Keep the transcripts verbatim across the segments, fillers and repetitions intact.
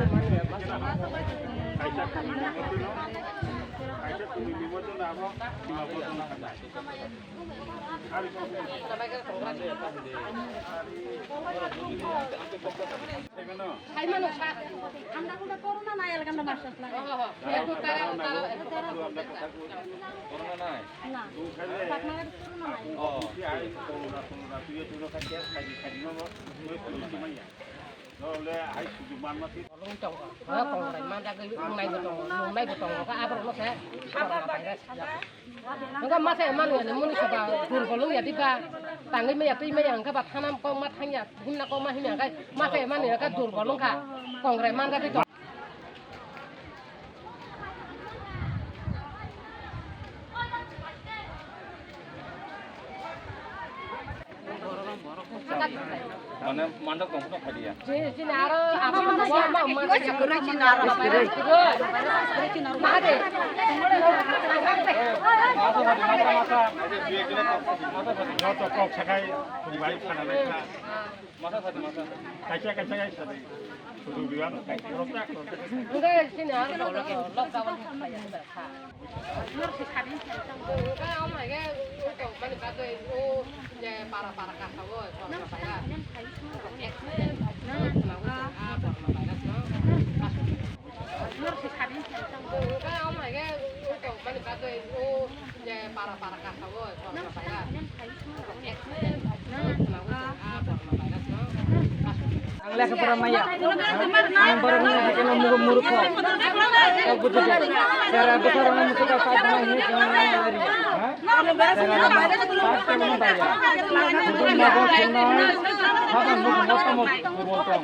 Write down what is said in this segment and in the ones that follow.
Hai mano sa. Anda kuda corona na elganda masuk na. Corona nai. Na. Patna corona nai. Oh. Wngkha masa emang ya muni soba durbol wngya diba tangwi maya twi maya wngkha ba thana kok ma thangya himna kok ma himya wngkha masa emang ya kha durbol wngkha kongrai manjagwi tong. Mane mandok tong phano phadiya. Chini aro Joto kok sakai bai phana lai kha. Kaisa kaisa kaisa. Sudu biwa no kaisa. Enggak, sini aro lockdown. Ang lekha pora maya. Ang borok ni hake no mugo murukho. Kok buji de. Sara bwsarok no musuka fight nang ni kong nang nari. Ha? Sara no fight khe no baya. Buji na go khe no. Haba mugo mo tamo kubon tong.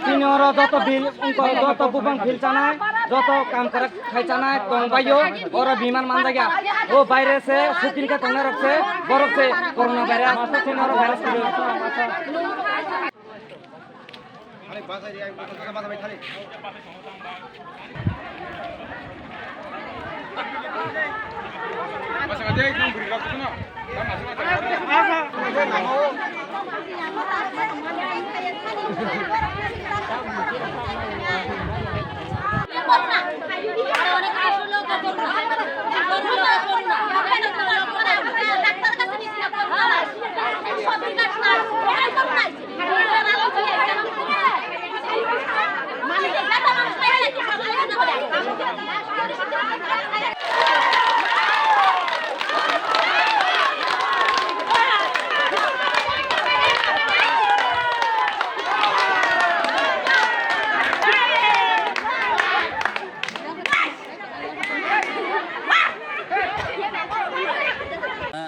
Sini oro joto bil, ungko joto bubang bil chanai, joto kam kwrak. Khai chanai tong baio, oro biman manjak ya. O baire se sukin khe tongnai rok se, borok se corona virus, corona virus kwrwi.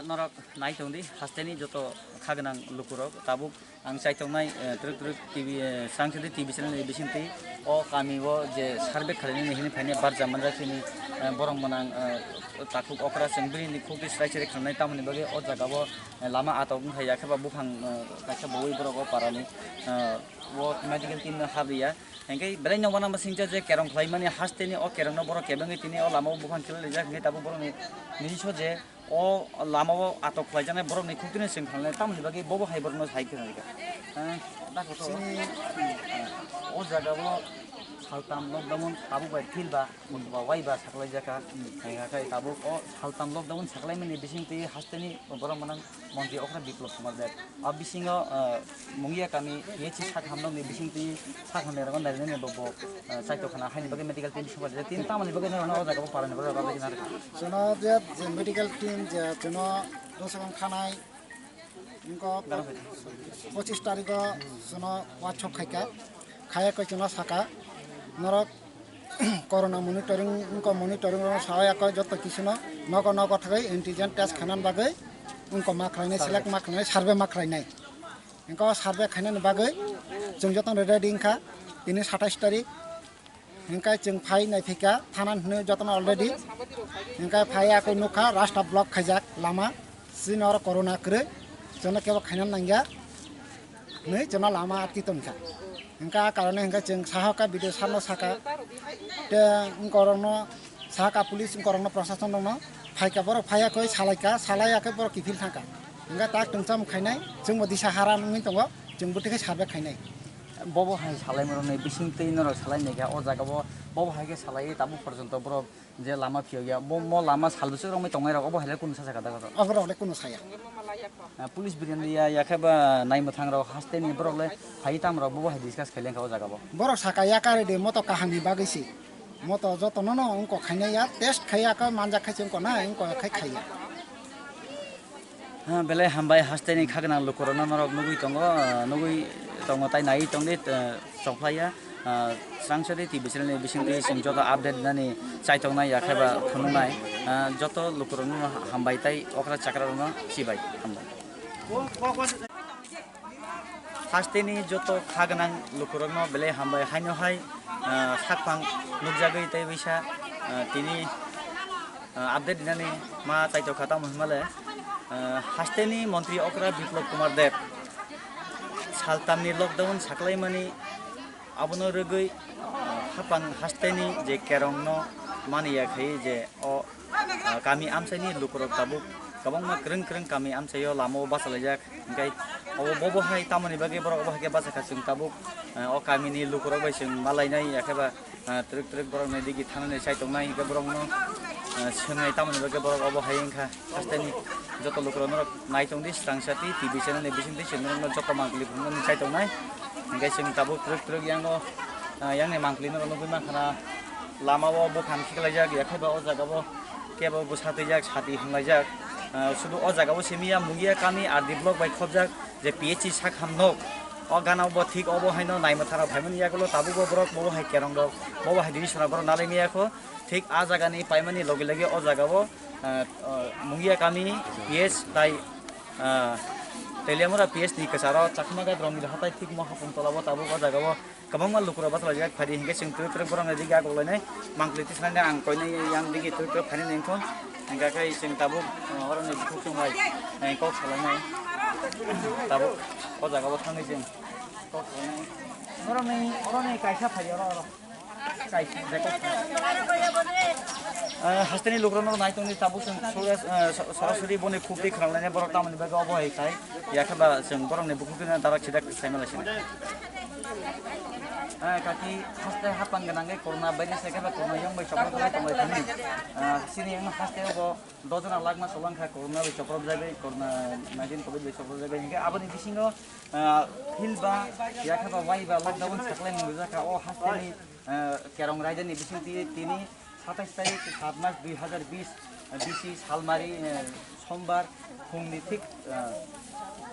Norok nai tong di, hasteni joto kha gwnang lukurok tabuk. Ang chaitongnai, eh, twrwk twrwk T V, eh, Srang Sidi T V channel ni bisingtwi o kami o je survey khlainani hwnwi phainai barjak manjak chini, eh, borok mwnang, eh, takhuk okra chwng bini khukti swrai swrai khlainai tamoni bagwi o jaga o, eh, lama atok wngkha ya khe ba buphang, eh, kaisa bowui borok o para ni, eh, o medical team no hap ya. Hinkhe belai no uanama singcha je kerong khlaimani hasteni o kerong no borok kebengwi tini o lama o buphang khlai rijak hinkhe tabuk borok ni nini so je O lama o atok khlaijaknai borokni khuktwino chwng khlainai, tamoni bagwi bobo hai borokno hai khe rwkha. Eh, chini, eh, o jaga o saltam lockdown tabuk bai phil ba, ba wai ba saklaijak kha. Hai khe tabuk o saltam lockdown saklaimani bisingtwi hasteni borok mwnang montri okra Biplop Kumar Deb. O bisingo, ah, Mungia kami P H C sak hamnokni bisingtwi sak hamya rogo narinani bo, bo, ah, chaito khana haini bagwi medical team soba jai. Tin tamoni bagwi nai o jaga o parani bagwi rwjak nai. Chwno je, je medical team je chwno bwswkang khanai wngkho pochis tarikho chwno workshop khaikha. Khaya khe chwngno saka, norok corona monitoring, wngkha monitoring rok sawi yakho joto kisuno nogo nogo thagwi antigen test khainani bagwi wngkha ma khlainai, select ma khlainai, survey ma khlainai. Wngkha o survey khainani bagwi chwng jotono ready wngkha tini satais tarik. Hingkhe chwng phai naiphikha thana hinwi jotono already. Hingkhe phai yakho nukha rasta block khaijak lama, chini oro corona kwrwi, chwngno kebo khaina nangya. Hinwi chwngno lama atwi tongkha. Hingkhe a karone hingkhe chwng sahoka B D O sir no saka. Te wngkorokno sahaka police wngkorokno prosason rokno phaikha borok phaiya khe salaikha, salaiya khe borok kiphil thangkha. Hingkhe tak twngcham khainai chwngbo disa haran wngwi tongo. Chwng bwtwi khe survey khainai. Bobo hai salai moro ni bising twi norok salai nai kha o jaga o, bobo hai khe salai tabuk porjonto borok je lama phiyok ya, bo mo lama sal bwswk romwi tongnai rok obo hai le kunu sa sakha da. Oborok le kunu saya. Ah, police biryani ya, ya khe ba nai mwthang rok haste ni borok le phai tam rok bobo hai discuss khai leng kha o jaga o. Borok saka ya kari de moto kaham ni bagwi si. Moto joto no no wngko khainai ya, test khai ya khe manjak khai se wngko na, wngko khai khai ya. Ha, belai hambai haste ni khagwnang lukurokno norok nugwi tongo, ah, nugwi tongo tai naiwi tongdi, ah, chokhlaiya, ah, Srangsati T V channel ni bisingtwi chwng joto update nani chaitongnai ya khe ba phunuknai, ah, joto lukurokno hambai tai okra chakra rokno chibai hambai. Hasteni joto khagwnang lukurokno belai hambai haino hai, ah, sakphang nukjagwi tei bisa, ah, tini, ah, update dinani ma chaitokha tamo hinmale, ah, hasteni montri okra Biplop Kumar Deb saltamni lockdown saklaimani abono rwgwi, ah, hapang hasteni je kerongno maniya khai je o ah, kami amchaini lukurok tabuk kwbangma kwrwng kwrwng kami amchaio lamao bachalaijak, hingkhai obo bobo hai tamoni bagwi borok obo hai khe bachakha chwng tabuk, ah, o kamini lukurok bai chwng malainai, ya khe ba, ah, twrwk twrwk borokni digi thanani chai tongnai, hingkhe borokno, ah, swngnai tamoni bagwi borok obo hai wngkha. Hasteni joto lukurok norok nai tongdi Srangsati T V channel ni bisingtwi se norokno joto mangpili phunuknani chai tongnai, hingkhe chwng tabuk twrwk twrwk yango, ah, yangni mangpili norok nugwi mankha na. Lama o buphang khiklaijak, ya khe ba o jaga o kebo bwsa twijak, sati hamlaijak. Ah, sudu o jaga o simi ya Mungia kami R D block bai khobjak je P H C sak ham nok. O gana bo thik obo haino naimwthang rok phaimani yagulo tabuk bo borok bobo hai kerong rok, bobo hai dini sora borok nalai maya kho. Thik a jaga ni paimani logi logi o jaga o, ah, ah, Mungia kami P H tai, ah, Teliamura P H ni kwcharo Chakma Gadrong ni hatai thik mo hapung tola o tabuk o jaga o. Kwbangma lukurok bachalaijak phaidi hinkhe chwng twrwk twrwk borokni digi agoklainai mangpili tisnani ang koinai yang digi twrwk twrwk phainai nengkho. Hinkhe khe chwng tabuk, uh, oroni bukhuk chwng bai, eh, kok salainai. Tabuk o jaga o thangwi chwng kok salainai. Oroni, oroni kaisa phai oro, oro. Kaisa, je kok. Ah, hasteni lukurokno nai tongdi tabuk chwng sura-, ah, so-, sorasori boni khukti khwnalainai borok tamoni bagwi obo hai khai. Yakhe ba chwng borokni bukhuk twino darak sidak saimalaisina. Ah, kaki haste hapang gwnangwi corona virus ekhe ba corona yong bai chopra khlai tongbai thani. Ah, sini wngno haste bo dojona lakma solang kha corona bai chopra jagwi, corona nineteen covid bai chopra jagwi. Hinkhe aboni bisingo, ah, hill ba yakhe ba wai ba lockdown saklai mung rijak kha o hasteni, ah, kerong raidani bising tini satais tarik sat mas dui hazar bis, eh, bisi salmari, eh, sombar phungni thik, eh,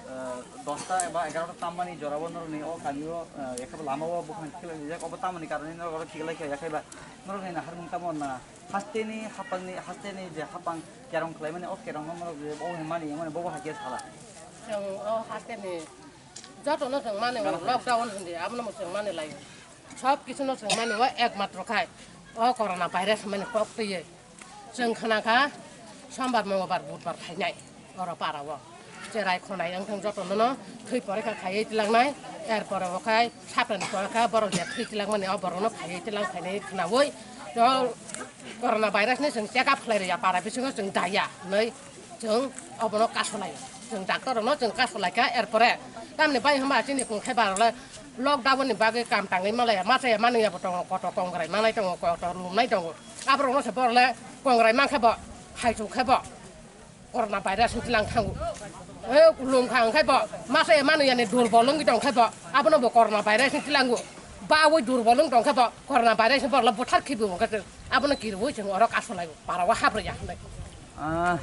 eh, dosta eba egarota tammani jorao norokni o kamio, eh, ekhebo lamao buphang khiklaijak, obo tamoni karone norok oro khiklaikha, yakheba norokni naharmung tamo na hasteni hapangni, hasteni je hapang kerong khlaimani o kerongno norok je obo hwnmani, mani bobo hakhe sala. Chwng o hasteni jotono chwng mani lockdown hindi, abono chwng mani lai. Sob kichuno chwng mani o ekmatro khai o corona virus mani kok twiwi. Chwng khna kha sombar, mongolbar, budbar khainai oro para o. Cherai khonai wng thang jotono no thwi porikha khaiwi tilangnai. Er pore o khai saprani porikha borok je thwi tilangmani o borokno khaiwi tilang khainai khnaui. O corona virus ni chwng check up khlai rwya para bisingo chwng daya hinwi. Chwng obono kasolai, chwng doctor rokno chwng kasolaikha, er pore tamni bai hwnba chini kung khe barok le lockdown ni bagwi kam tangwi malaya, machaya manwi yabo tongo, koto kongrai manai tongo, koto lumnai tongo, aborokno se borok le kongrai mankhe bo, haichuk khe bo corona virus wng tilang thango. E, lum kha wng khe bo machaya manwi yani durbol wngwi tong khe bo, abono bo corona virus wng tilango. Bawi durbol wng tong khe bo corona virus ni borok le buthar khibi wng khe chwng abono kirwi chwng oro kasolai para o habrwi ya hinwi. Ah,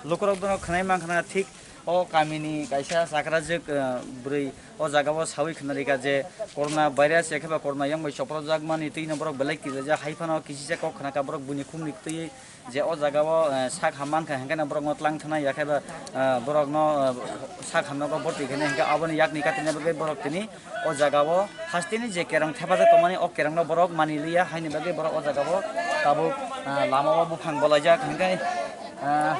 lukurok bono khwnai mankha na thik o kamini kaisa chakrajwk, ah, bwrwi o jaga o sawi khna rikha je corona virus ekhe ba corona yang bai chopropjak mani twi no borok belai kirijak hai phano kisisa kok khna kha borok buini khumni twi. Je o jaga o, eh, sak ham mankha, hinkhe no borok no tlang thana ya khe ba, eh, borok no, eh, sak ham nogo borti khe hinkhe aboni yak ni kati ni bagwi borok tini o jaga o hasteni je kerong thepajak tongmani o kerong no borok mani liya, haini bagwi borok o jaga o tabuk, eh, lama o buphang bolaijak hinkhe, eh,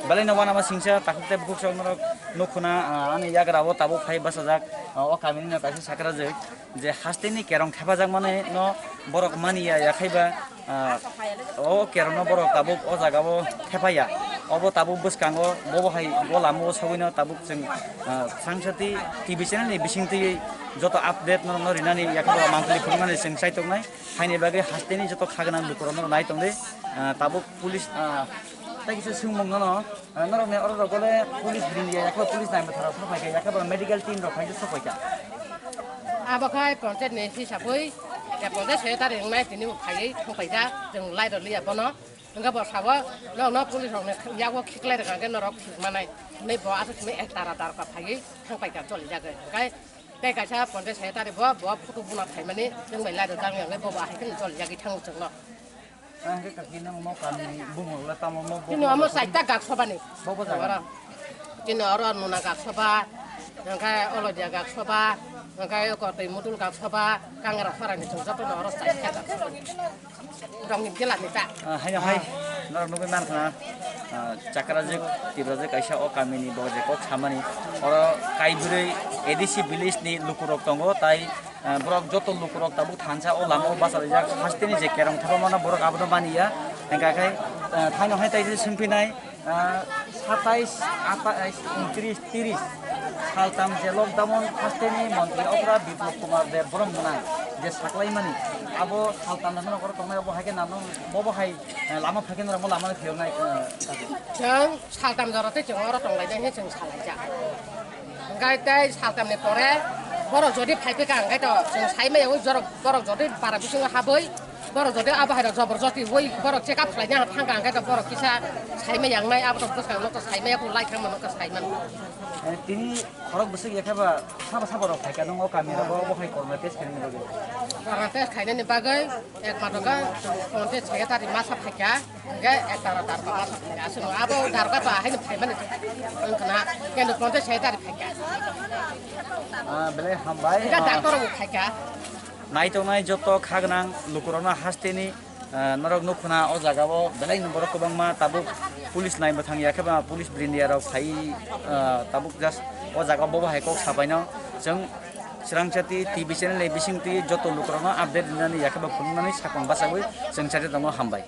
belai no uanama singsa takhuk tei bukhuk sok norok nukhuna, eh, ani yagra o tabuk phai bachajak, eh, o kamini no kaisa sakra je. Je hasteni kerong thepajak mani no borok mani ya, ya khai ba, ah, o kerong no borok tabuk o jaga o thepaya. Obo tabuk bwskango bobo hai o lama o sogwino tabuk chwng, ah, Srangchati T V channel ni bisingtwi joto update norokno rinani yakhwra mantri phunuknani chwng chaituknai. Haini bagwi hasteni joto khagwnang lukurokno nai tongdi. Ah, tabuk police, ah, tei kisa swngmung nono, ah, norokni oro rok bole police bini yakhwra police nai bwtharok phai kha yakhwra medical team rok phai sok kha. Abo khai panchayat ni hisabwi, ya panchayat secretary wngnai tini bo phaiwi thangpaikha, chwng lai rw liya bono. Hwnkhe bo sabo, nokno police rokni yago khiklai rwkha hwnkhe norok thik manai. Hwnwi bo aswk simi ek tara darka phaiwi thangpaikha cholijagwi. Hwnkhe tei kaisa panchayat secretary bo, bo photo buna phaimani, chwng bai lai rw jaknai hwnkhe bo bo ahai kheno cholijagwi thango chwngno. Ang khe kaki nang mo kami bumung le tamo mo bo Chini bo omo bo saita gak sobani. Bo bo jaga. Oro. Chini oro nuna gak soba, hwnkhe olodia gak soba, hwnkhe oko twi mutul gak soba, kangra sorani chwng jotono oro saita gak sobani. Rongni jila ni ta. Ah, haino hai. Norok nugwi mankha na, ah, Chakrajik, Tibrajik kaisa o kamini bo je kok samani. Oro Kaibrwi A D C village ni lukurok tongo, tai Ah, borok joto lukurok tabuk thansa o lama o bacharijak, hasteni je kerong thapa mano borok abono mani ya. Hingkha khe, ah, thaino hai taisa swngphinai, ah, satais, atais, untris, tris saltam je lockdown hasteni montri okra Biplop Kumar Deb borok mwnai je saklaimani abo saltam rok tongnai obo hai khe nang bobo hai, ah, lama phai khe norok bo lama phiyoknai, ah, Chwng saltam jora tei chwng oro tonglaijak hinwi chwng salaijak. Hwnkhe tei saltamni pore borok jodi phaiphikha hwnkhe to chwng saimaya wngwi borok jodi para bisingo habwi borok jodi abo haino jobor josti wngwi borok check up khlaina thangkha hwnkhe to borok kisa saimaya wngnai abo to bwskang no to saimaya bo lai thangma no to saimano. Eh, tini khorok bwswk ya khe ba sabo sabo rok phaikha nung o kami rogo bo hai corona test khainani bagwi. Corona test khainani bagwi. Ek matokha, konte secretary masa phaikha, hingke ek tara darpa masa phaikha. Aswk abo darpa to ahaino phaimani wngkhana, kendo konte secretary phaikha. Ah, belai hambai. Hingke ah, doctor bo phaikha. Naitongnai joto khagwnang lukurokno hasteni, ah, norok nukhuna o jaga o belai no borok kwbangma tabuk police nai bwthang ya khe ba police brindia rok phai, ah, tabuk just o jaga o bobo hai kok sabaino chwng Srangchati T V channel ni bisingtwi joto lukurokno update rinani ya khe ba phunuknani sakong bachagwi chwng chati tongo, hambai.